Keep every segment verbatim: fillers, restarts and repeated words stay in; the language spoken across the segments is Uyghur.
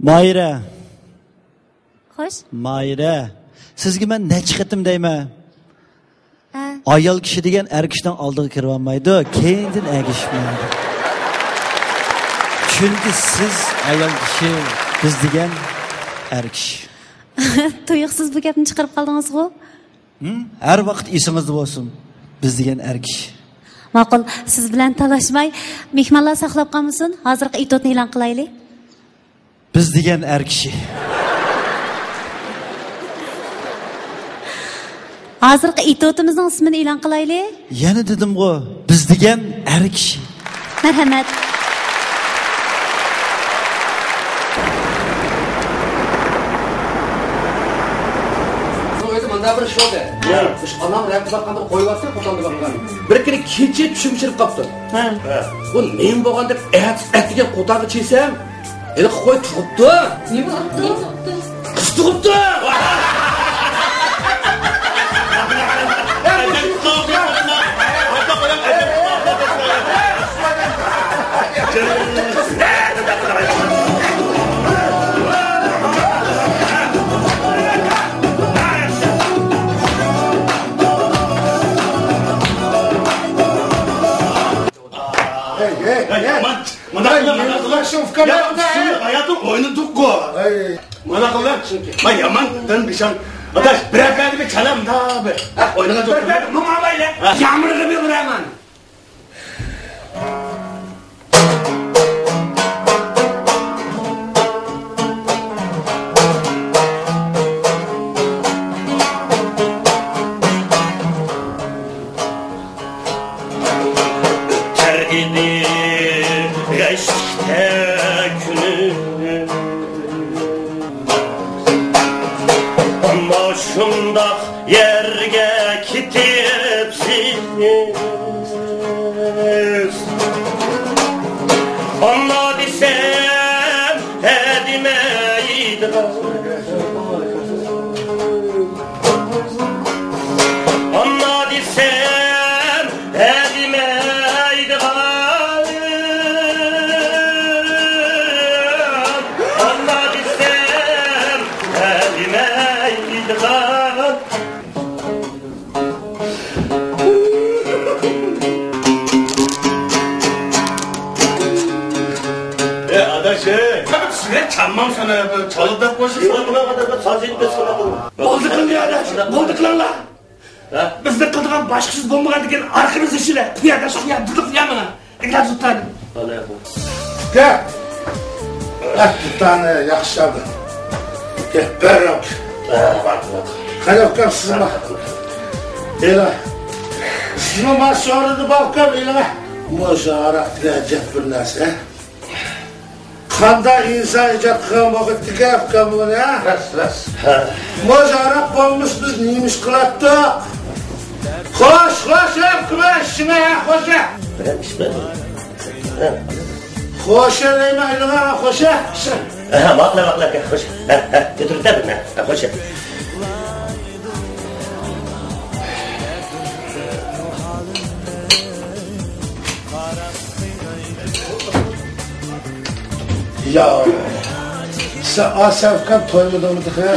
ماھىرە. خوش. ماھىرە، سىزگە مەن نەچچە قېتىم دەيمەن؟ ھە. ئايال كىشى دېگەن ئەر كىشىنىڭ ئالدىغا كىرىۋالمايدۇ، كەينىدىن ئەگىشىپ ماڭىدۇ. چۈنكى سىز ئايال كىشى، بىز دېگەن ئەر كىشى. تۇيۇقسىز بۇ گەپنى چىقىرىپ قالدىڭىزغۇ؟ ھىم؟ ھەر ۋاقىت ئېسىڭىزدە بولسۇن، بىز دېگەن ئەر كىشى. ماقۇل، سىز بىلەن تالاشماي، مېھمانلار ساقلاپ قالمىسۇن، ھازىرقى ئېتيۇدنى ئېلان قىلايلى. بىز دېگەن ئەر كىشى. ھازىرقى ئېتيۇدىمىزنىڭ ئىسمىنى ئېلان قىلايلى. يەنە دېدىمغۇ، بىز دېگەن ئەر كىشى. مەرھەمەت. بۇنىڭ ئۆزى مۇنداق بىر شودا. يا. مۇشۇ ئانام رەپكە باققاندا قويۇۋاتسا، قوتاندا باققان. بىر كۈنى كېچە چۈشۈمگە كىرىپ قاپتۇ. ھە. بۇ نېمە بولغان دەپ ئەتىسى ئەتىگەن قوتانغا چىقسام، ھېلىقى قوي تۇغۇپتۇ. نېمە بوپتۇ؟ قىز تۇغۇپتۇ. ھەي، ھەي، يا، ھەي. يامان، مۇنداق قىلىڭ، مۇنداق قىلىڭ. يا، يا، يا، ھاياتىم ئوينىدۇققۇ. ھەي. مانا قىلدى. مانا يامان دىن بىشان. ئاداش، بىر ھەپتىدە بىر چالام دا بىر. ئوينىغا بىر، بىر، ماڭا بايلا. ھە. يامرىغا بىر ئۇرىمەن. تەر ئىدى غەشلىكتە كۈنۈم. ئەمما شۇنداق يەرگە كېتىپسىز. ئاننا دېسەم ھە دېمەيدىغان. ئاننا دېسەم ھە دېمەيدىغان. ئاننا دېسەم ھە دېمەيدىغان. ئە، ئاداش، ئە. سىلەر چالماڭ سانا، چالداپ قويسا. بولدى قىلىڭ ئاداش، بولدى قىلىڭلار. ھە؟ بىزنىڭ قىلىدىغان باشقىسى بولمىغاندىكىن ئارقىمىزدا ئىشلە. قۇيا ئاداش، قۇيا، بىرلا قۇيا مانا. ئەگەر تۇتتان. گەپ. ئەھ، دۇتانى ياخشى چالدى. گەپ بەررەك. قانداق ئۇكام سىزمۇ؟ ئېلى. سىزمۇ ما سورۇندا بار ئۇكام، ئېلىڭە. مۇشۇ ھاراق دېگەن ئەجەب بىر نەرسە. قانداق ئىنسان ئىجاد قىلغان بولغىتىكەن ئۇكام بۇنى، ھە؟ راست، راست. ھە. مۇشۇ ھاراق بولمىسا بىز نېمە ئىش قىلاتتۇق؟ خوش، خوش، ھە، ئۇكام، ئىشىڭە، ھە، خوش، ھە. بىرەر ئىش بەر. ھە. خوش دەيمەن، ئېلىڭە، خوش. ھە، ماقۇل، ماقۇل، ئاكا، خوش. ھە، ھە، كۆتۈرۈپ بەر بىرنى. ھە، خوش. يا، سەن ئاسەفكەن تويمىدىڭمۇ تېخى؟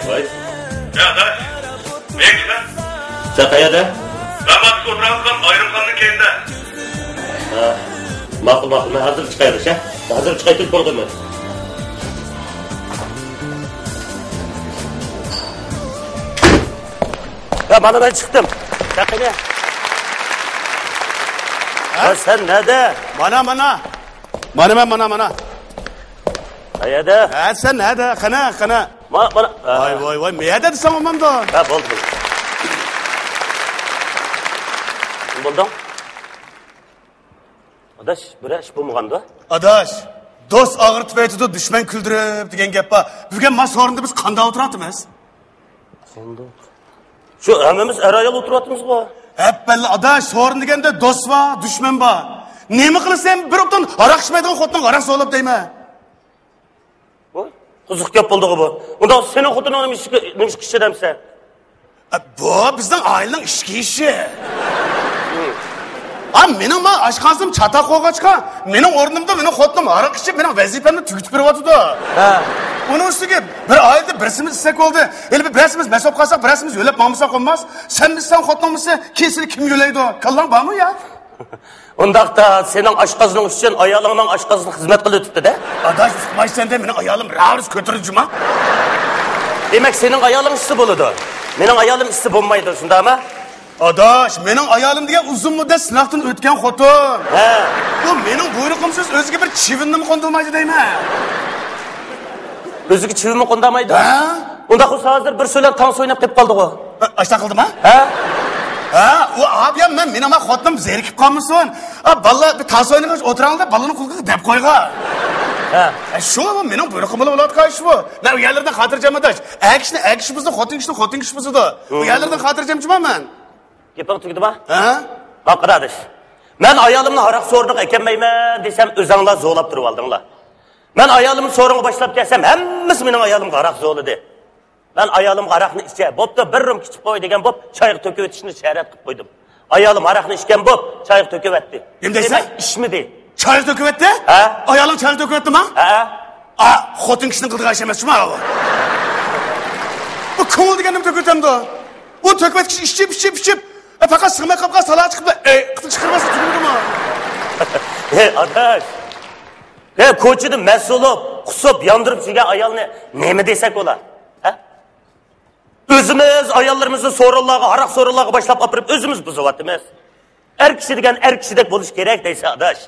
ۋاي. يا، قاراش. نېمە ئىشلار؟ سەن قەيەردە؟ مەن ماتىسى ئولتۇرۇۋاتقان ئايرىم خاننىڭ كەينىدە. ھە. ماقۇل، ماقۇل. مەن ھازىر چىقاي، ھە؟ ھازىر چىقاي، تېلېفون قىلىمەن. ھە، مانا مەن چىقتىم. سەن قېنى؟ ھە؟ ھە، سەن نەدە؟ مانا، مانا. مانا مەن، مانا، مانا. قەيەردە؟ ھە، سەن نەدە؟ قېنى، قېنى؟ ما-، مانا، ھە. ۋاي، ۋاي، ۋاي، مەيەردە دېسەڭ بولمامدۇ؟ ھە، بولدى، بولدى. نېمە بولدۇڭ؟ ئاداش، بىرەر ئىش بولمىغاندۇ؟ ئاداش، دوست ئاغرىتىپ ئېيتىدۇ، دۈشمەن كۈلدۈرۈپ دېگەن گەپ بار. بۈگۈن ما سورۇندا بىز قانداق ئولتۇراتىمىز؟ قانداق؟ شۇ ھەممىمىز ئەر-ئايال ئولتۇرۇۋاتىمىزغۇ. ھەپپەللا ئاداش، سورۇن دېگەندە دوست بار، دۈشمەن بار. نېمە قىلىسەن، بىر ئوبدان ھاراق ئىچمەيدىغان خوتۇنغا ھاراق سوراپ دەيمەن. ۋاي، قىزىق گەپ بولدىغۇ بۇ. ئۇنداق سېنىڭ خوتۇنۇڭ نېمە ئىشقا، نېمە ئىشقا ئىشلىدەمسەن؟ ئە، بۇ بىزنىڭ ئائىلىنىڭ ئىچكى ئىشى. ئا، مېنىڭ ما ئاشقازىنىم چاتاق بولغاچقا، مېنىڭ ئورنۇمدا مېنىڭ خوتۇنۇم ھاراق ئىچىپ، مېنىڭ ۋەزىپەمنى تۈگىتىپ بېرىۋاتىدۇ. ھە. ئۇنىڭ ئۈستىگە بىر ئائىلىدە بىرسىمىز ئىچسەك بولدى. ھېلى بىرسىمىز مەست بولۇپ قالساق، بىرسىمىز يۆلەپ ماڭمىساق بولماس. سەن بىلسەڭ، خوتۇنۇڭ بىلسە، كېيىن سېنى كىم يۆلەيدۇ؟ كاللاڭ بارمۇ يا؟ ئۇنداقتا سېنىڭ ئاشقازىنىڭ ئۈچۈن ئايالىڭنىڭ ئاشقازىنى خىزمەت قىلىۋېتىپتۇ-دە. ئاداش، ئۇقمايسەن-دە، مېنىڭ ئايالىم راۋۇرۇس كۆتۈرۈلۈپ جۇما. دېمەك، سېنىڭ ئايالىڭ ئىچسە بولىدۇ. مېنىڭ ئايالىم ئىچسە بولمايدۇ، شۇنداقمۇ؟ ئاداش، مېنىڭ ئايالىم دېگەن ئۇزۇن مۇددەت سىناقتىن ئۆتكەن خوتۇن. ھە. ئۇ مېنىڭ بۇيرۇقۇمسىز ئۆزىگە بىر چىۋىننىمۇ قوندۇرمايدۇ دەيمەن. ئۆزىگە چىۋىنمۇ قوندۇرمايدۇ؟ ھە؟ ئۇنداق بولسا ھازىر بىر سۆيلەپ تانسا ئويناپ قېلىپ قالدىغۇ. ئاشتا قىلدىما؟ ھە؟ ھە، ئۇ ئابىيام مەن، مېنىڭ خوتۇنۇم زېرىكىپ قالمىسۇن. ئا، بالىلار بىر تانسا ئوينىغاچ ئولتۇرۇڭلار، بالىنىڭ قۇلىقىغا دەپ قويغان. ھە. ئە، شۇ مېنىڭ بۇيرۇقۇم بىلەن بولۇۋاتقان ئىش بۇ. مەن ئۇ يەرلەردىن خاتىرجەم ئاداش. ئەر كىشىنى ئەر كىشى بۇزىدۇ، خوتۇن كىشىنى خوتۇن كىشى بۇزىدۇ. ئۇ يەرلەردىن خاتىرجەم جۇما مەن. گېپىڭ تۈگىدىما؟ ھە؟ باققىنا ئاداش. مەن ئايالىمنى ھاراق سورۇنىغا ئەكەلمەيمەن دېسەم، ئۆزۈڭلار زورلاپ تۇرۇۋالدىڭلار. مەن ئايالىمنى سورۇنغا باشلاپ كەلسەم، ھەممىسى مېنىڭ ئايالىمغا ھاراق زورلىدى. مەن ئايالىمغا ھاراقنى ئىچە، بوپتۇ، بىر رومكا ئىچىپ قوي دېگەن بوپ، چايغا تۆكۈۋېتىشنى شەرت قىلىپ قويدۇم. ئايالىم ھاراقنى ئىچكەن بوپ، چايغا تۆكۈۋەتتى. نېمە دەيسەن؟ دېمەك، ئىچمىدى. چايغا تۆكۈۋەتتى؟ ھە؟ ئايالىڭ چايغا تۆكۈۋەتتىما؟ ھە. ئا، خوتۇن كىشىنىڭ قىلىدىغان ئىشى ئەمەس شۇما ئۇ. بۇ كۆڭۈل دېگەن نېمە تۆكۈۋېتەمدۇ؟ ئۇ تۆكۈۋەتكۈچە ئىچىپ، ئىچىپ، ئىچىپ، ئە، پەقەت سىغماي قاپقان سالا چىقىپ، ئەي، قىتىق چىقىرماسا تۈگىمىدىمۇ؟ ھەي، ئاداش. ھەي، كوچىدا مەست بولۇپ، قۇسۇپ، ياندۇرۇپ يۈرگەن ئايالنى نېمە دېسەك بولا؟ ھە؟ ئۆزىمىز ئاياللىرىمىزنى سورۇنلارغا، ھاراق سورۇنلارغا باشلاپ ئاپىرىپ، ئۆزىمىز بۇزۇۋاتىمىز. ئەر كىشى دېگەن ئەر كىشىدەك بولۇش كېرەك دەيسەن، ئاداش.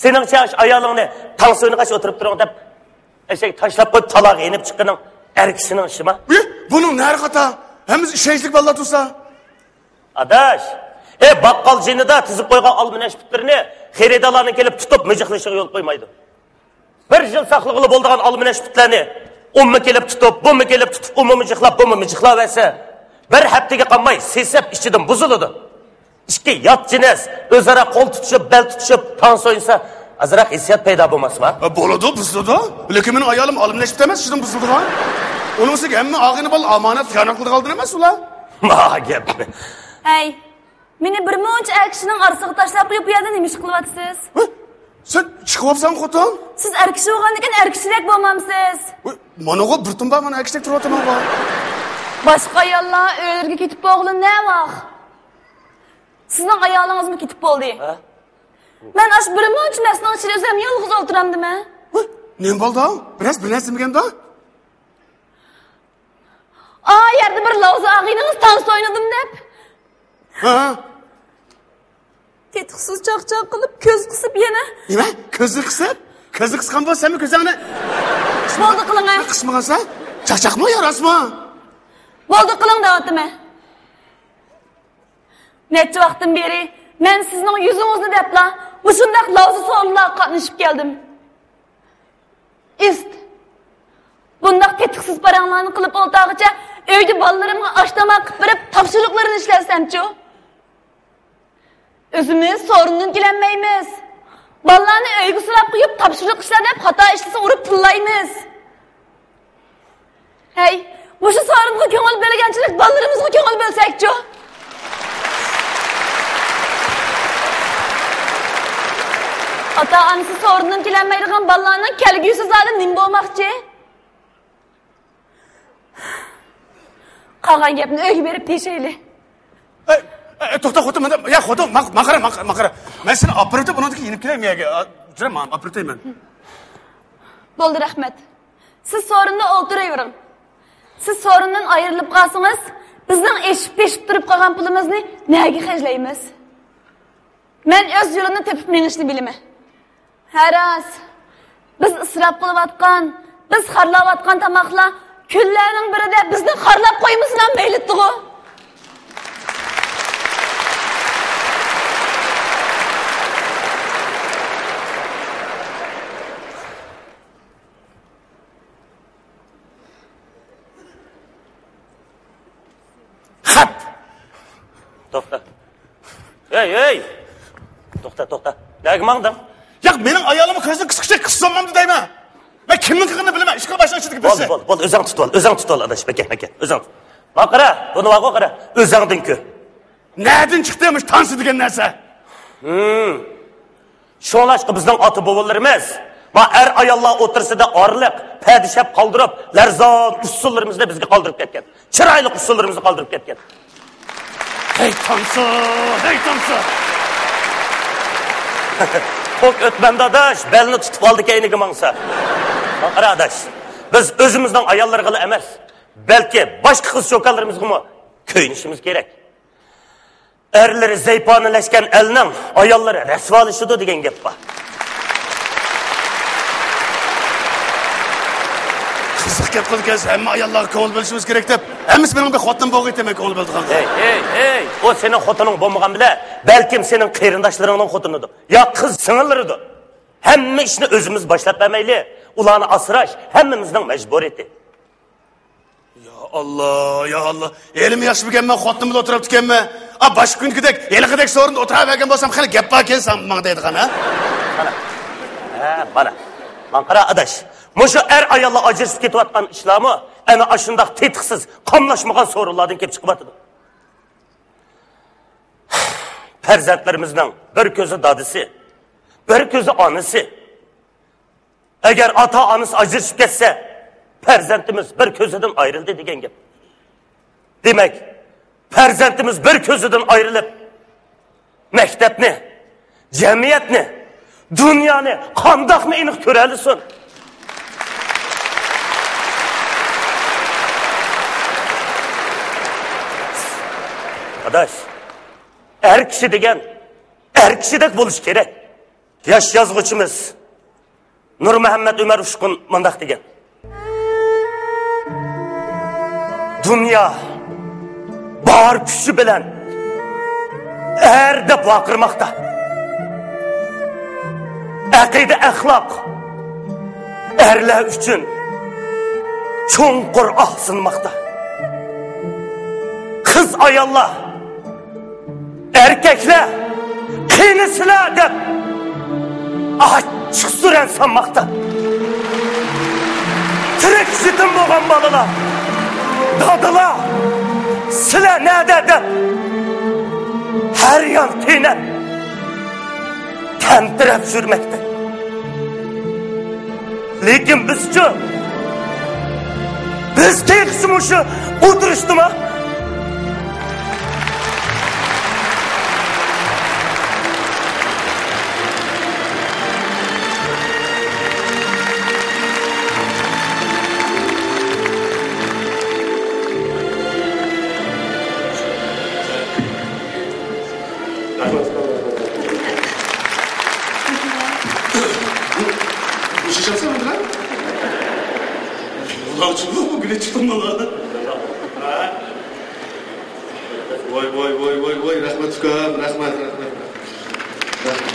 سېنىڭچە ئاشۇ ئايالىڭنى تانسا ئوينىغاچ ئولتۇرۇپ تۇرۇڭ دەپ، ئەشەك تاشلاپ قويۇپ، تالاغا يېنىپ چىققىنىڭ ئەر كىشىنىڭ ئىشىما؟ ئى، بۇنىڭ نەرى خاتا؟ ھەممىسى ئىشەنچلىك بالىلار تۇرسا. ئاداش، ئەي، باققال جېنىدا تىزىپ قويغان ئالما نەشپۈتلىرىنى خېرىدارلارنىڭ كېلىپ تۇتۇپ مىجىقلىشىغا يول قويمايدۇ. بىر يىل ساقلىغىلى بولىدىغان ئالما نەشپۈتلەرنى ئۇمۇ كېلىپ تۇتۇپ، بۇمۇ كېلىپ تۇتۇپ، ئۇمۇ مىجىقلاپ، بۇمۇ مىجىقلاۋەرسە، بىر ھەپتىگە قالماي سېسىپ ئىچىدىن بۇزۇلىدۇ. ئىككى يات جىنس ئۆزئارا قول تۇتۇشۇپ، بەل تۇتۇشۇپ، تانسا ئوينىسا، ئازراق ھېسسىيات پەيدا بولماسمۇ؟ ئە، بولىدۇ، بۇزۇلىدۇ. لېكىن مېنىڭ ئايالىم ئالما نەشپۈت ئەمەس، ئىچىدىن بۇزۇلىدىغان. ئۇنىڭ ئۈستىگە ھەممە ئالغىنى بار، ئامانەت خىيانەت قىلىدىغان ئادەم ئەمەس ئۇلار. ما گەپنى. ھەي، مېنى بىر مۇنچە ئەر كىشىنىڭ ئارىسىغا تاشلاپ قويۇپ، بۇ يەردە نېمە ئىش قىلىۋاتىسىز؟ ھە؟ سەن چىقىۋاپسەن، خوتۇن؟ سىز ئەر كىشى بولغاندىكىن ئەر كىشىدەك بولمامسىز؟ ۋاي، مانىغۇ بىر تۇمبا مانا ئەر كىشىدەك تۇرۇۋاتىمەنغۇ. باشقا ئاياللار ئۆيلىرىگە كېتىپ بولغىلى نەۋاق؟ سىزنىڭ ئايالىڭىزمۇ كېتىپ بولدى. ھە؟ مەن ئاشۇ بىر مۇنچە مەستنىڭ ئىچىدە ئۆزۈم يالغۇز ئولتۇرامدىمەن؟ ۋاي، نېمە بولدى؟ بىرەز بىر نەرسە دېمىگەندۇ؟ ئا يەردە بىر لاۋزا ئاغىنىڭىز تانسا ئوينىدىم دەپ. ھە؟ تېتىقسىز چاقچاق قىلىپ، كۆز قىسىپ يەنە. نېمە؟ كۆزنى قىسىپ؟ كۆزنى قىسقان بولسا سەنمۇ كۆزۈڭنى. بولدى قىلىڭە. قىسمىغانسەن؟ چاقچاقمۇ يا راستمۇ؟ بولدى قىلىڭ دەۋاتىمەن. نەچچە ۋاقىتتىن بېرى مەن سىزنىڭ يۈزىڭىزنى دەپلا مۇشۇنداق لاۋزا سورۇنلارغا قاتنىشىپ كەلدىم. ئىست. بۇنداق تېتىقسىز پاراڭلارنى قىلىپ ئولتۇرغىچە ئۆيدە بالىلىرىمغا ئاش تاماق قىلىپ بېرىپ تاپشۇرۇقلىرىنى ئىشلەتسەمچۇ؟ ئۆزىمىز سورۇندىن كېلەلمەيمىز. بالىلارنى ئۆيگە سولاپ قويۇپ تاپشۇرۇق ئىشلە دەپ خاتا ئىشلىسە ئۇرۇپ تىللايمىز. ھەي، مۇشۇ سورۇنغا كۆڭۈل بۆلگەنچىلىك بالىلىرىمىزغا كۆڭۈل بۆلسەكچۇ؟ ئاتا-ئانىسى سورۇندىن كېلەلمەيدىغان بالىلارنىڭ كەلگۈسى زادى نېمە بولماقچى؟ قالغان گەپنى ئۆيگە بېرىپ تېشەيلى. ئەي، ئەي، توختا، خوتۇن، مەندە، يا، خوتۇن، ماڭ، ماڭ قارا، ماڭ، ماڭ قارا. مەن سېنى ئاپىرىۋېتىپ، ئۇنىڭدىن كېيىن يېنىپ كېلەي، مەن يەرگە. ئا، جۈرە، ماڭ، ئاپىرىۋېتەي مەن. بولدى، رەھمەت. سىز سورۇندا ئولتۇرۇۋېرىڭ. سىز سورۇندىن ئايرىلىپ قالسىڭىز، بىزنىڭ ئېشىپ-پېشىپ تۇرۇپ قالغان پۇلىمىزنى نەگە خەجلەيمىز؟ مەن ئۆز يولۇمنى تېپىپ مېڭىشنى بىلىمەن. ھە راست، بىز ئىسراپ قىلىۋاتقان، بىز خارلاۋاتقان تاماقلار كۈنلەرنىڭ بىرىدە بىزنى خارلاپ قويمىسىلا مەيلىتتىغۇ. خەپ! توختا. ھەي، ھەي! توختا، توختا. نەگە ماڭدىڭ؟ ياق، مېنىڭ ئايالىممۇ كۆزىنى قىسقۇچە قىسسا بولمامدۇ دەيمەن. مەن كىمنىڭ قىلغىنىنى بىلىمەن. ئىشقىلىپ ئاشۇ ئىچىدىكى بىرسى. بولدى، بولدى، بولدى. ئۆزۈڭ تۇتۇۋال، ئۆزۈڭ تۇتۇۋال، ئاداش. بەكە، بەكە. ئۆزۈڭ تۇت. ما قارا، بۇنى ۋاغۇ قارا. ئۆزۈڭدىن كۆر. نەدىن چىقتى مۇشۇ تانسا دېگەن نەرسە؟ ھىم. شۇڭلاشقا بىزنىڭ ئاتا-بوۋىلىرىمىز ما ئەر-ئاياللار ئوتتۇرىسىدا ئارىلىق، پەدىشەپ قالدۇرۇپ، لەرزان ئۇسسۇللىرىمىزنى بىزگە قالدۇرۇپ كەتكەن. چىرايلىق ئۇسسۇللىرىمىزنى قالدۇرۇپ كەتكەن. ھەي تانسا، ھەي تانسا! توك ئۆتمەمدۇ ئاداش، بەلنى تۇتۇپ ئالدى كەينىگە ماڭسا. قارا ئاداش، بىز ئۆزىمىزنىڭ ئاياللىرىغىلا ئەمەس، بەلكى باشقا قىز-چوكانلىرىمىزغىمۇ كۆيۈنۈشىمىز كېرەك. ئەرلىرى زەيپانىلەشكەن ئەلنىڭ ئاياللىرى رەسۋالىشىدۇ دېگەن گەپ بار. قىزىق گەپ قىلىدىكەنسىز، ھەممە ئاياللارغا كۆڭۈل بۆلۈشىمىز كېرەك دەپ، ھەممىسى مېنىڭ بىر خوتۇنۇم بولغىيتى مەن كۆڭۈل بۆلىدىغانغا. ھەي، ھەي، ھەي، ئۇ سېنىڭ خوتۇنۇڭ بولمىغان بىلەن، بەلكىم سېنىڭ قېرىنداشلىرىڭنىڭ خوتۇنىدۇر. يا قىز سىڭىللىرىدۇر. ھەممە ئىشنى ئۆزىمىز باشلاپ بەرمەيلى، ئۇلارنى ئاسراش ھەممىمىزنىڭ مەجبۇرىيىتى. يا ئاللا، يا ئاللا. ھېلىمۇ ياخشىمىكەنمەن، خوتۇنۇم بىلەن ئولتۇرۇپتىكەنمەن. ئا، باشقا كۈنكىدەك، ھېلىقىدەك سورۇندا ئولتۇرۇۋەرگەن بولسام، خېلى گەپ باركەن ساڭا ماڭا دەيدىغان، ھە؟ مانا. ھە، مانا. ماڭا قارا، ئاداش. مۇشۇ ئەر-ئاياللار ئاجرىشىپ كېتىۋاتقان ئىشلارمۇ ئەنە ئاشۇنداق تېتىقسىز، قاملاشمىغان سورۇنلاردىن كېلىپ چىقىۋاتىدۇ. پەرزەنتلىرىمىزنىڭ بىر كۆزى دادىسى، بىر كۆزى ئانىسى. ئەگەر ئاتا-ئانىسى ئاجرىشىپ كەتسە، پەرزەنتىمىز بىر كۆزىدىن ئايرىلدى دېگەن گەپ. دېمەك، پەرزەنتىمىز بىر كۆزىدىن ئايرىلىپ، مەكتەپنى، جەمئىيەتنى، دۇنيانى قانداقمۇ ئېنىق كۆرەلىسۇن؟ ئاداش، ئەر كىشى دېگەن ئەر كىشىدەك بولۇشى كېرەك. ياش يازغۇچىمىز نۇرمۇھەممەت ئۆمەر ئۇچقۇن مۇنداق دېگەن: دۇنيا بار كۈچى بىلەن ئەر دەپ ۋارقىرىماقتا. ئەقىدە-ئەخلاق ئەرلەر ئۈچۈن چوڭقۇر ئاھسىنماقتا. قىز-ئاياللار، ئەركەكلەر، قېنى سىلەر دەپ ئاچچىق سۈرەن سالماقتا. تىرىك يېتىم بولغان بالىلار، دادىلار، سىلەر نەدە دەپ ھەر يان قىيناپ، تەمتىرەپ يۈرمەكتە. لېكىن بىزچۇ؟ بىز تېخىچە مۇشۇ ئولتۇرۇشتىما؟ ۋاي ۋاي ۋاي ۋاي ۋاي، رەھمەت ئۇكام، رەھمەت، رەھمەت.